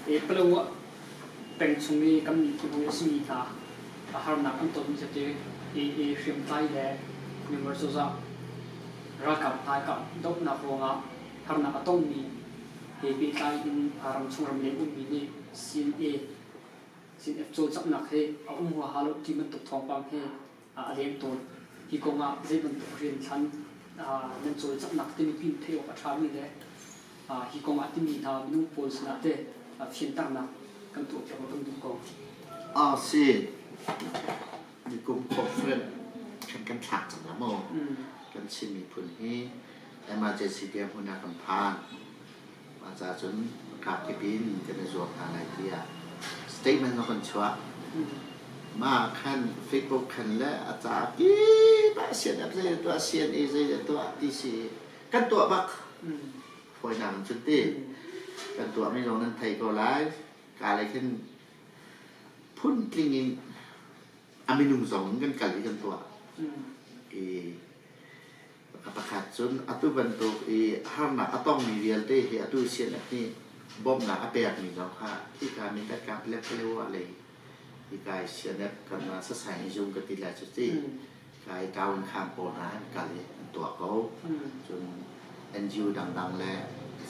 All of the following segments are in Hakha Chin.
Palawa peng chung i kan miphun hawi a simi hna harnak an tonmi cu i hriamtlai le Myanmar cozah ralkap hna kahdohnak ruangah harnak a tongmi he pehtlai in ramchung ramleng ummi nih CNA CNF cawlcanghnak hi a um huaha lo ti bantuk thawngpang hi a leng tawn. Hi kong ah zei bantuk rian thlan nan cawlcanghnak timi pin theih awk a ṭhami le hi kong ah timi hna minung pawl sinah teh fianternak kan tuahpiak awk kan duh ko. A si. Nikum conference kan kan thlak cang la maw? Kan Chin miphun hi emergency dirhmun ah kan phan. Mah ca cun kakip in kan i zuam hna lai tiah statement zong kan chuah. Mah khan Facebook khan le a ca kip ah CNF zei tuah CNA zei tuah ti si kan tuah bak. Fawinak in cun ti kan tuahmi zong nan thei ko lai. Ka lei khin phuntling in a minung zong in kan kal i kan tuah. I Pakhat cun atu bantuk i harnak a tongmi vialte hi atu CNF nih bawmhnak a pekmi zong kha hika Mindat Paletwa lei hika i CNF kan sasaing zung ka ti lai cu ti hika i town khang pawl hna an kal i an tuah ko. Cun NGO dangdang le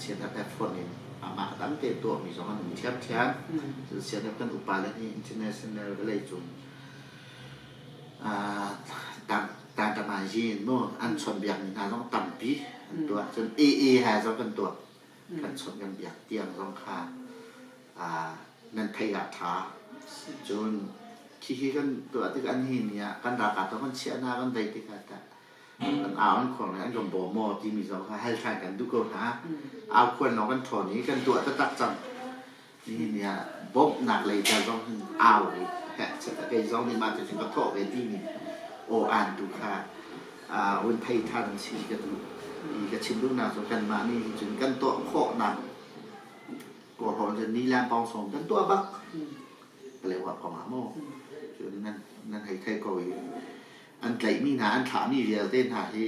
CNF he fonh in amah dang te tuahmi zong an um ṭhiamṭhiam. Cun CNF kan upa le nih international vawleicung Tantamayin mu an chawnhbiakmi hna zong tampi an tuah. Cun AA he zong kan tuah. Kan chawnh kan biak tiang zong kha nan theih ah ṭha. Cun khi kan tuah tik an hi ni ah kan ralkap zong kan chiah hna kan vei tikah tah kan au an khuang le an kan bawm maw timi zong kha hal ṭhan kan duh ko hna. Au khuan lawng kan ṭhawn i kan tuah taktak cang. Nihin ni ah bawmhnak lei tal zong hin au i hehchet a kei zong nih mah cucu ka thawh ve timi aw aan tu kha hun thei ṭhan si ka duh. I ka chim duhnak cu kanmah nih hin cun kan tuah khawhnak kawlrawn cun ni lang pawng sawm kan tuah bak. Paletwa kong ah maw cun nan nan hei thei ko i an tlaihmi hna an thlahmi vialte hna hi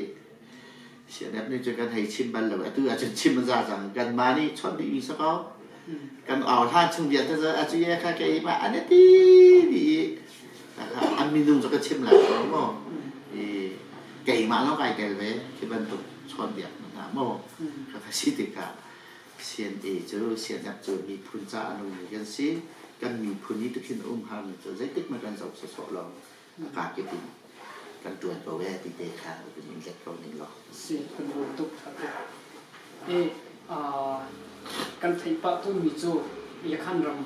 CNF nih cun kan hei chim bal lo atu ahcun chim a za cang kanmah nih chawnh dihmi si ko kan au hlan chung vialte cu a cu ye kha keimah an i ti dih i an minung cu ka chim lai ko maw i keimah lawng kai tel ve khi bantuk chawnbiak hna maw ka ka si tikah CNA cu CNF cu miphun ca a nungmi kan si kan miphun hi tukhin um harmi cu zeitik hmanh kan zoh sawsawh lo a kakip in kan ṭuan ko ee ti te kha kan in let ko ning law. Si kan lawm tuk ṭha tuk. I kan theih pah tawnmi cu Yakhan ram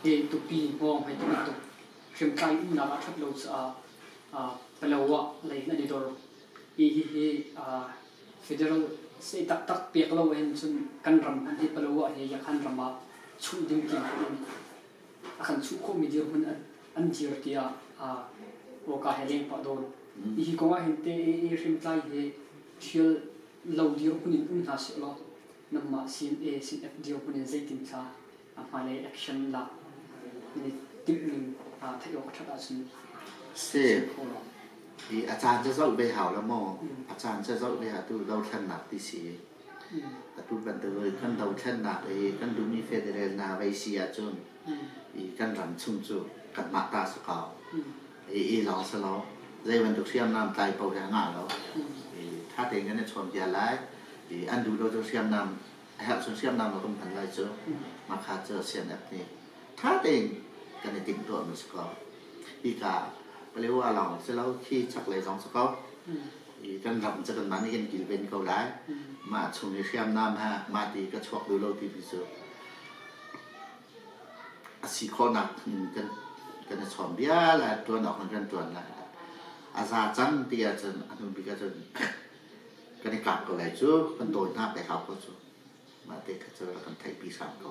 hi tupi hngawng hei ti bantuk hriamtlai umnak a ṭhat lo caah Palawa lei in an i dor. Hi hihi federal state taktak pek lo ahhin cun kan ram hmanh hi Palawa hi Yakhan ram ah chuh ding tiang in a kan chuh khawhmi dirhmun an dir tiah awka he leng pah dawn. Hi kong ah hin te i hriamtlai hi thial lo dirhmun in um hna seh law nangmah CNA CNF dirhmun in zeitin thla hmailei action lak ni timh ning theih awk a ṭhat ahcun Si. I a caan cu zoh ve hau la maw? A caan cu zoh ve atu dothlennak ti si. Atu bantuk kan dothlennak i kan duhmi federal hna vei si ahcun i kan ram chung cu kanmah ta si ko. I i lawng si lo. Zei bantuk hriamnam tlai paoh hi a ngah lo. I ṭha tein kan i chawnbia lai. I an duh lo cu hriamnam a herh cun hriamnam lo kan hman lai cu. Mah kha cu CNF nih ṭha tein kan i timhtuahmi si ko. Hika Paletwa lawng si lo, khi chaklei zong si ko. I kan ram cu kanmah nih kan kilven ko lai. Mah chung i hriamnam ha mah ti ka chuak duh lo timi cu a si khawhnak in kan kan i chawm bia lai, ṭuan awk in kan ṭuan lai. A za cang ti ahcun a hnu bik ahcun kan i kap ko lai cu, kan tawi hna pe hau ko cu. Mah te kha cu kan theihpi hram ko.